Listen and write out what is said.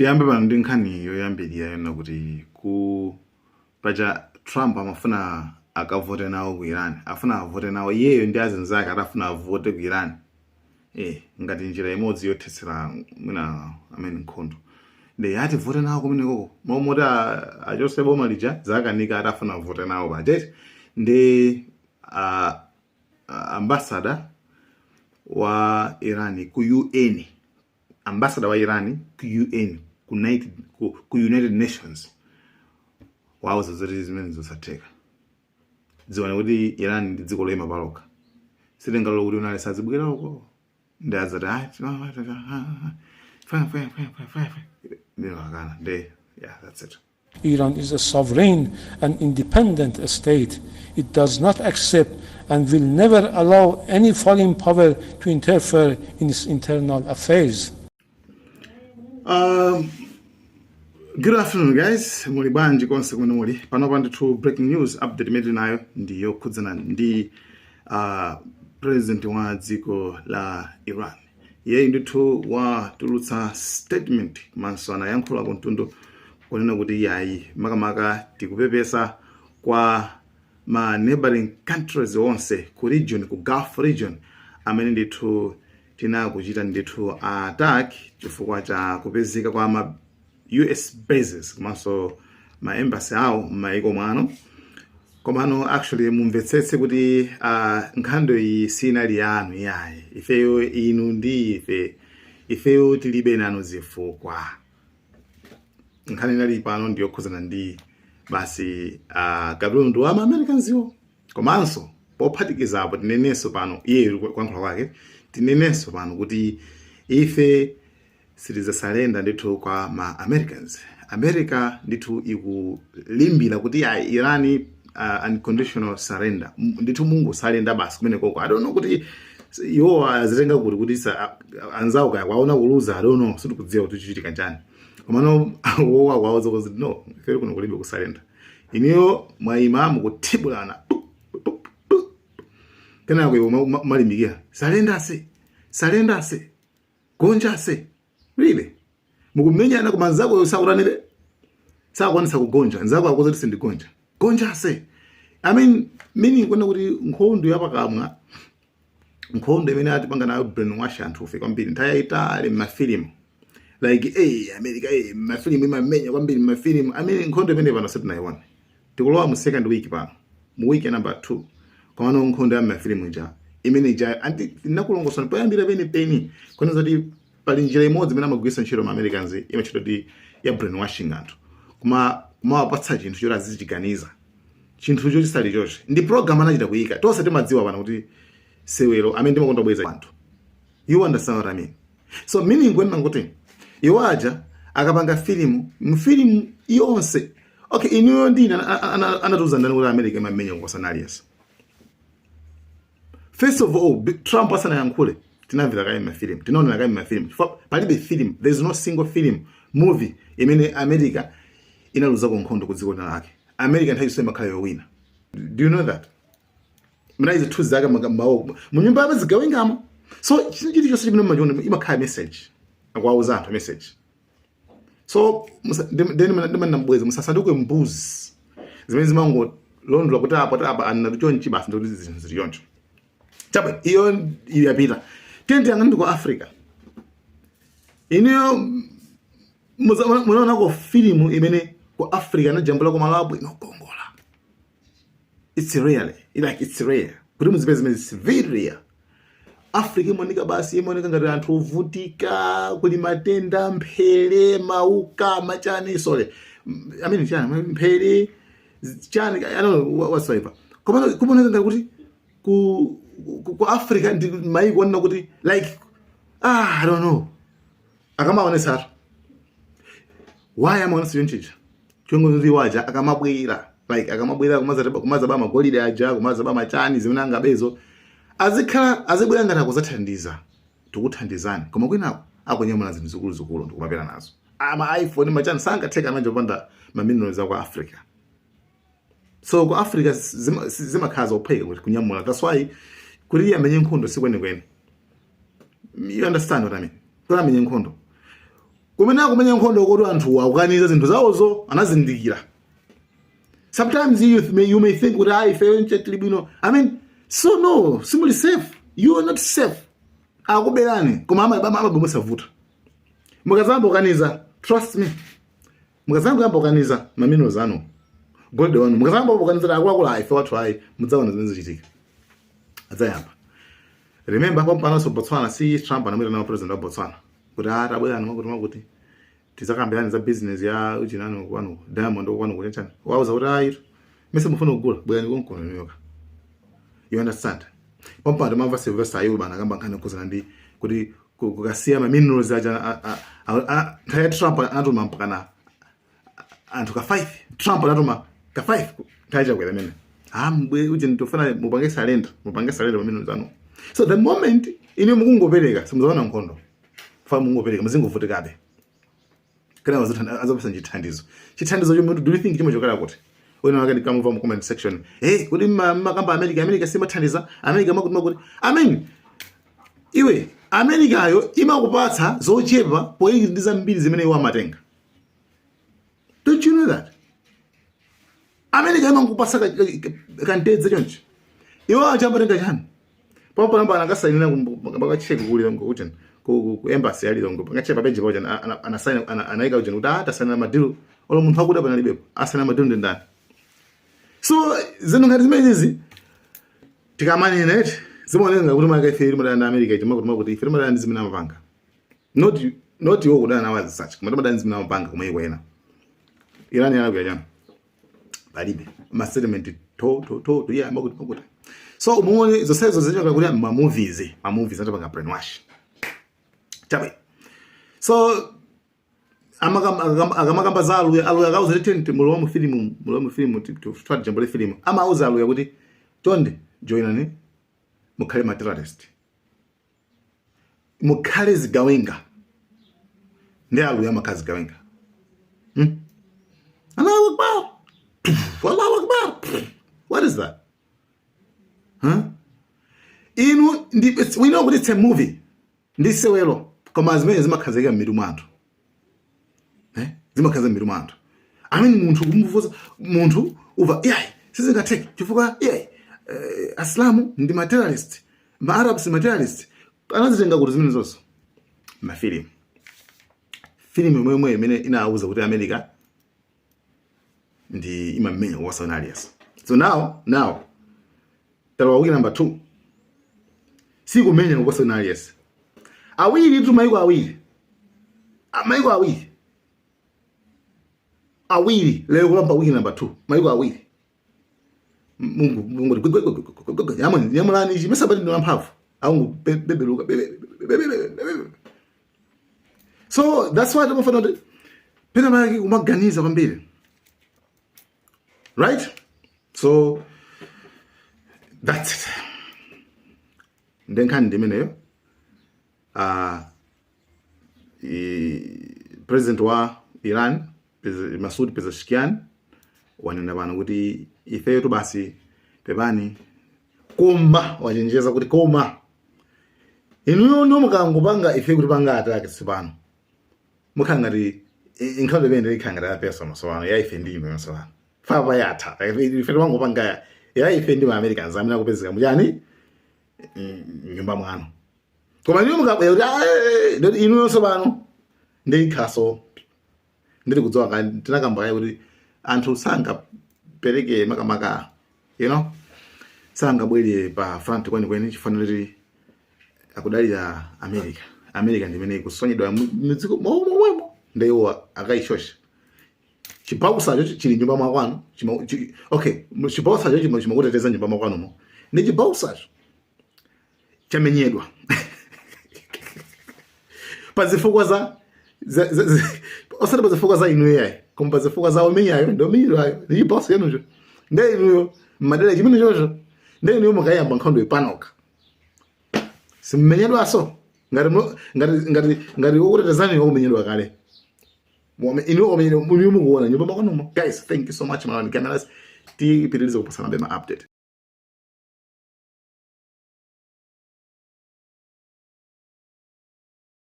Tiyambe pano ndi nkhani yoyambirira yonena kuti ku paja Trump amafuna akavote nawo ku Iran, afuna avote nawo iyeyo ndi azinzake, atafuna avote ku Iran ngati njira imodzi yothetsera mwina amene nkhondo, ndi ati vote nawo kumenekoko momoti achose boma lija, zakanika, atafuna avote nawo paja. Ndi ambassador wa Iran ku UN, ambassador wa Iran ku UN, ku United Nations, wauza zoti zimene zosatheka. Dziwani kuti Iran ndi dziko loyima palokha, sitingalola kuti unali sazibwera uko. Ndi adzati, "Ah, fine, fine, fine, fine, fine, fine." Ndinakana ndi, yeah, that's it. Iran is a sovereign and independent state. It does not accept and will never allow any foreign power to interfere in its internal affairs. Good afternoon, guys. Muli bwanji konse kumene muli? Panopa ndithu breaking news update imene tinayo ndi yokhudzana ndi president wa dziko la Iran. Iyeyi ndithu watulutsa statement komanso anayankhula kumtundu kunena kuti yayi, makamaka tikupepesa kwa ma neighboring countries onse ku region, ku Gulf region, amene ndithu tinakuchita ndithu attack chifukwa cha kupezeka kwa ma US bases komanso ma embassy awo m'mayiko mwano. Komano actually mumvetsetse kuti nkhondo iyi sinali yanu yayi. Ifeyo, inu ndi ife, ifeyo tilibe nanu zifukwa. Nkhani inali pano ndiyokhuzana ndi basi katundu wa ma-Americans iwo. Komanso pophatikizapo tinenenso pano, iye kuyankhula kwake, tinenenso pano kuti ife sitidzasurrender ndithu kwa ma Americans. America ndithu ikulimbira kuti ya Iran unconditional surrender. Ndithu mungosurrender basi kumene koko. I don't know kuti iwo azitenga kuti anzawo kaya kwaona kuluza, I don't know, sitikudziwa kuti chichitika chani. Komano wowa kwauza kuti no, ife kuno kulibe kusurrender. Iniyo mwayima mukuthibulana, kenako iwe malimbikira surrender se, surrender se, gonja se, really mukumenyana, koma nzako sakutanire, sakwanisa kugonja. Nzako akuza kuti sindigonja, gonja se. I mean, meaning kwena kuti nkhondo yapakamwa, nkhondo imene atipanga nayo brainwash anthu ufe kwambiri nthawi yayitali mmafilimu, like, hey, America, hey, mmafilimu imamenya kwambiri mmafilimu. I mean, nkhondo imene pano sitinayiona. Tikulowa mu second week pano, mu week number 2, komano nkhondo ya mmafilimu ija imene ija anti nakulongosola poyambira peni peni kwanza kuti pali njira imodzi imene amagwiritsa ntchito ma Americans, imachita kuti ya brainwashing anthu, kuma kumawapatsa chinthu choti azichiganiza chinthucho chisali choche. Ndi program anachita kuyika, tonse timadziwa pano kuti sewero amene ndimakonda kubweza anthu. You understand what I mean? So meaning kwenena kuti iwo aja akapanga filimu, mfilimu yonse, okay, inuyo ndine anatiuza ndani kuti America imamenya kuposa aliyense? First of all, Trump asanayankhule, tinamvera kaye mafilimu, tinaonera kaye mafilimu. Chifukwa palibe film, there is no single film, movie imene America inaluzako nkhondo ku dziko lake. America nthawi zonse imakhala yowina. Do you know that? Muna zithunzi zake mawo munyumba yapo zigawengamo. So chinthu chilichonse chimene mumachiona imakhala message, akuwauza anthu message. So ndimanambweza, musasanduke mbuzi zimene zimangolondola kuti apa apa anati chonchi, basi ndikuti zinthu zili choncho. Chabe iyo yapita. Tiyeni tiyang'ane ku Africa. Ineyo munaonako filimu imene ku Africa anajambula kumalo abwino kongola? It's rarely, like, it's rare kuti muzipeze zimene, it's very rare. Africa imaoneka basi, imaoneka ngati anthu ovutika, kuli matenda, mphere, mauka, machani, sorry, I mean chani, mphere, chani, I don't know whatsoever. Koma kumaoneka ngati kuti ku Africa ndi maiko onena kuti, like, ah, I don't know. Akamaonetsatu, why amaonetsa chonchicha? Chongozi waja akamabwera, like, akamabwera kumazaba magolide aja, kumazaba machani, zimene angabezo, azikhala azibwera ngati akuzathandiza, tikuthandizani, koma kwinako akunyamula zinthu zikuluzikulu ndikumapita nazo, ama iPhone, machani, sangatheka manje kupanda ma minerals aku Africa. So ku Africa zimakhala zophweka kuti kunyamula. That's why kuti iye amenye nkhondo sikwenikweni. You understand what I mean? Kuti amenye nkhondo Kumene akumenya nkhondo kuti anthu akukaniza zinthu zawozo, anazindikira. Sometimes you may think kuti ayi, ifeyo tili bwino. I mean, so no, simuli safe. You are not safe. Akuberani, koma amabwe. Mukazamba kukaniza, trust me, mukazamba kukaniza ma minerals anu, golide wanu, mukazamba kukaniza akuluakulu, ayi, ife wathu ayi, mudzaona zimene zichitika. Adzayamba. Remember, pampanonso Botswana, si Trump anamwita nawo president wa Botswana kuti atabwerani mwakuti mwakuti, tizakambirani za business ya uchinani kwanu, diamond kwanu, kuti chani. Wauza kuti ayi, mese mufuna kugula, bwerani konkono New York. You understand? Pampano timamva Sylvester Ayuba anakamba nkhani yokhuzana ndi kuti kukasiya ma minerals aja. Nthawi ya Trump anatuma mpakana anthu ka 5. Trump anatuma ka 5 nthawi Chakwera imene mbwe uji nditofuna mupange surrender, mupange surrender ma minerals anu. So the moment ine mukungopereka, simuzaona nkhondo fa mungopereka, muzingovutikabe. Kana azapasa chithandizo, chithandizo chomwe, do you think chimachokera kuti? Wena wake ndikamumva mu comment section, "Hey, kuti makamba America, America simathandiza, America makuti makuti." I mean, iwe, Americayo imakupatsa zochepa poyiki ndi zambiri zimene iwo amatenga. Don't you know that America imakupatsa kantedze chonchi, iwo achamatenga chani? Pamapalamba anakasainira pakacheki ku Lilongwe kuchani, ku embassy ya Lilongwe, pakachepa peji pacho anasaina, anayika kuchani kuti tasaina ma deal. Olo munthu akuda panalibepo, asaina ma deal ndi ndani? So zinthu ngati zimenezi tikamanena eti, zimaoneka kuti maka ife timadana ndi America iti makuti makuti. Ife timadana ndi zimene amapanga, not iwo kudana nawo as such, koma timadana ndi zimene amapanga kumayiko ena. Iran yanakuya chani? Palibe ma statement to to to to yeah, makuti makuti. So umuone zonsezo zichoka kuti ma movies, ma movies atapanga brainwash chabe. So akamakamba za Aluya, Aluya akauza kuti mulowa mu filimu, mulowa mu filimu, twati jambole filimu, amauza Aluya kuti chonde joinani, mukhale ma terrorist, mukhale zigawenga. Ndi Aluya amakhala zigawenga, Allahu Akbar, Allahu Akbar. What is that, huh? Inu ndi we know kuti it's a movie, ndi sewelo, koma zimene zimakhazikika m'mitu mwa anthu, eh? Zimakhazikika m'mitu mwa anthu. I mean, munthu kumufuza munthu uva, iyayi, sizingatheke chifukwa iyayi, Asilamu ndi ma terrorist, ma Arabs ma terrorist. Anazitenga kuti zimene zonso? Mafilimu, filimu yomwemwe imene inawuza kuti America ndi imamenya kuposa aliyense. So now talowa wiki number 2, sikumenya kuposa aliyense. Awiri tu, maiko awiri, maiko awiri awiri lero kulamba wiki number 2, maiko awiri. Mungu Mungu yamwe yamulani chimesabati ndo mphamvu aungu bebeluka bebe bebe bebe. So that's why timafuna kuti pena pake kumaganiza kwambiri, right? So that's it. Ndenkhani ndimeneyo. President wa Iran Masoud Pezeshkian wanena pano kuti ifeyo tu basi pepani, koma wachenjeza kuti koma inuyo no mukangopanga ife kuti panga attack tsopano, mukhala ngati inkhondo imene ikhala ngati ya personal tsopano, ya ife ndi inu tsopano. Fapa yatha, ife timangopanga ya ife ndi ma Americans amene akupezeka muchani, nyumba mwanu. Koma inuyo mukabwera kuti ndoti inuyo tsopano ndi ikhaso ndiri kudziwa kani. Tinakamba kaye kuti anthu sangapereke makamaka, sangabwere pa front kwenikweni chifaniro kuti akudalira America. America ndimene ikusonyedwa mudziko momwemo, ndiwo akayishosha. Chibausacho chili nyumba mwakwanu, okay, chibausacho chimakuteteza nyumba mwakwanumo, ndi chibausacho chamenyedwa pazifukwa za osati pazifukwa za inuyo yayi, koma pazifukwa za omenyayo ndi omenyedwayo ndi chibausa chanucho. Ndi inuyo mmadera chimene chocho, ndi inuyo mukayamba nkhondo ipanoka, simmenyedwaso ngati wokutetezani wakumenyedwa kale. Inuyo omenyedwa, inuyo mukuona nyumba mwakwanumo. Guys, thank you so much. Malawi Cameras tipitirize kupasana ma update.